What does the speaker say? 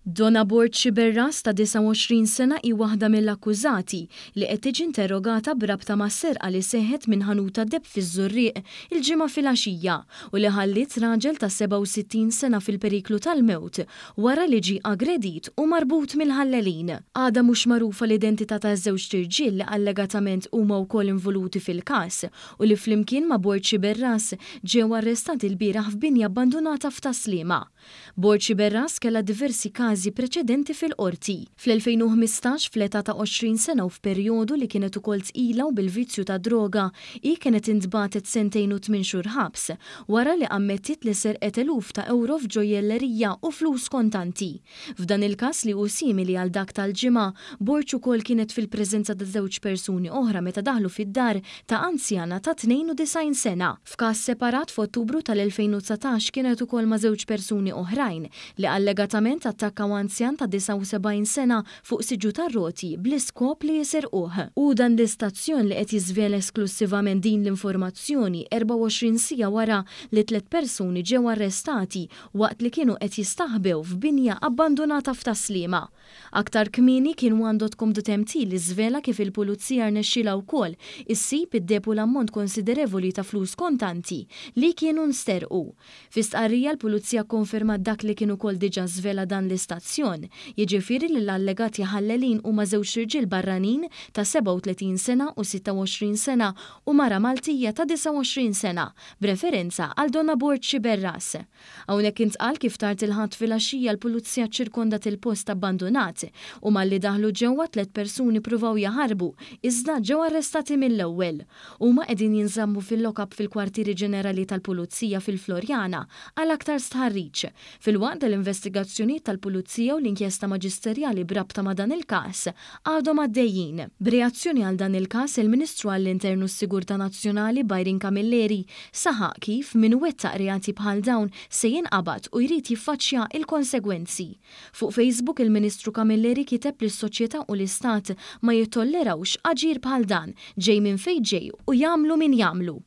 Donna Borg Sciberras ta' 29 sena hi waħda mill-akkużati li qed tiġi interrogata b'rabta ma' serqa li seħħet minn ħanut tad-deheb fiż-Żurrieq il-Ġimgħa filgħaxija u li ħalliet raġel ta' 67 sena fil-periklu tal-mewt wara li ġie aggredit u marbut mill-ħallelin. Għadha mhux magħrufa l-identità taż-żewġt irġiel li allegatament huma wkoll involuti fil-każ u li flimkien ma' Borg Sciberras ġew arrestati lbieraħ f'binja abbandunata f'Tas-Sliema. Borg Sciberras kellha diversi każi preċedenti fil-Qorti. Fl-2015, fl-età ta' 20 sena u f'perjodu li kienet ukoll tqila u bil-vizzju tad-droga, hi kienet intbagħtet sentejn u tmien xhur ħabs wara li ammettiet li serqet eluf ta' ewro f'ġojjellerija u flus kontanti. F'dan il-każ li hu simili għal dak tal-Ġimgħa, Borg ukoll kienet fil-preżenza ta' żewġ persuni oħra meta daħlu fid-dar ta' anzjana ta' 92 sena. F'każ separat f'Ottubru tal-2019 kienet ukoll ma' żewġ persuni oħrajn li allegatament attakkaw anzjan ta' 79 sena fuq siġġu tar-roti bl-iskop li jisirquh. Hu dan l-istazzjon li qed jiżvela esklussivament din l-informazzjoni 24 siegħa wara li tliet persuni ġew arrestati waqt li kienu qed jistaħbew f'binja abbandunata f'Tas-Sliema. Aktar kmieni kien one.com.mt li żvela kif il-Pulizija rnexxielha wkoll issib id-deheb u l-ammont konsiderevoli ta' flus kontanti li kienu nsterqu. Fi stqarrija l-Pulizija kkonfermat dak li kien ukoll diġà żvela dan l-istazzjon, jiġifieri li l-allegati ħallelin huma żewġt irġiel barranin ta' 37 sena u 26 sena u mara Maltija ta' 29 sena, b'referenza għal Donna Borg Sciberras. Hawnhekk intqal kif tard il-Ħadd filgħaxija l-Pulizija ċċirkondat il-post abbandunat u malli daħlu ġewwa tliet persuni ppruvaw jaħarbu iżda ġew arrestati mill-ewwel. Huma qegħdin jinżammu fil-lock-up fil-Kwartieri Ġenerali tal-Pulizija fil-Floriana għal aktar stħarriġ, filwaqt li l-investigazzjonijiet tal-Pulizija u l-inkjesta maġisterjali b'rabta ma' dan il-każ għadhom għaddejjin. B'reazzjoni għal dan il-każ, il-Ministru għall-Intern u s-Sigurtà Nazzjonali Byron Camilleri saħaq kif min iwettaq reati bħal dawn se jinqabad u jrid jiffaċċja il-konsegwenzi. Fuq Facebook il-Ministru Camilleri kiteb li s-soċjetà u l-Istat ma jittollerawx aġir bħal dan, ġej minn fejn ġej u jagħmlu min jagħmlu.